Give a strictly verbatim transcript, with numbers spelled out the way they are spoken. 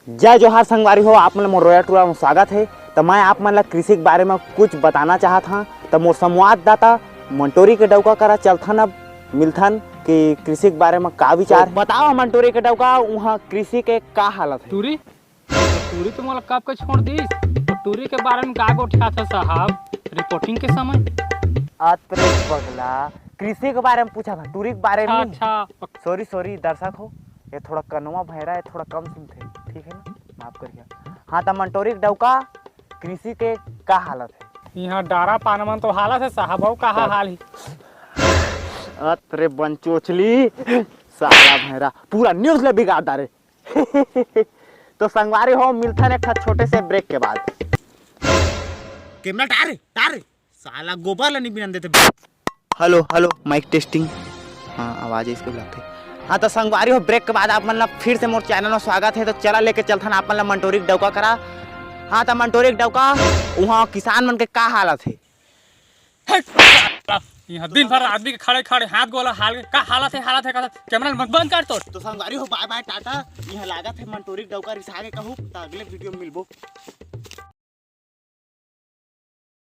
जय जोहार संगवारी हो, आप मन ला मोर रोया टूरा में स्वागत हे। त मैं आप मन ला कृषि के बारे में कुछ बताना चाहत हां। त मोर संवाददाता मंटोरी के डौका करा चलथन, अब मिलथन कि कृषि के बारे में का विचार हे। बताओ मंटोरी के डौका, उहां कृषि के का हालत हे? टूरी, टूरी तो मोला कब के छोड़ दिस। टूरी के बारे में का गोठियाथस साहब, रिपोर्टिंग के समय? अत रे पगला, कृषि के बारे में पूछा था, टूरी के बारे में नहीं। अच्छा। सॉरी सॉरी दर्शक हो, ये थोड़ा कनवा भैरा हे, थोड़ा कम सुनथे, ठीक हे ना, माफ करिहा। हां, त मंटोरी के डौका, कृषि के का हालत हे? इहां डारा पाना मन तो हालत हे साहब, अउ का हाल हे? अत रे बंचोचली, साला भैरा पूरा न्यूज ला बिगाड़ डारे। तो संगवारी हो, मिलथन एक ठा छोटे से ब्रेक के बाद। कैमरा टार, टार। साला गोबर ला नहीं बिनन देते। Hello hello, mic testing. हां, आवाज इसके बुलाते। हां, त संगवारी हो, ब्रेक के बाद आप मन ला फिर से मोर चैनल में स्वागत हे। त चला लेके चलथन आप मन ला मंटोरी के डौका करा। हां, त मंटोरी के डौका, उहां किसान मन के का हालत हे? हट! इहां दिन भर आदमी के खड़े खड़े हाथ गोला हाल के का हालत हे, हालत हे, का कैमरा मन बंद कर तो। तो संगवारी हो, बाय बाय टाटा। इहां लागत हे मंटोरी के डौका रिसा के कहूं, त अगले वीडियो में मिलबो।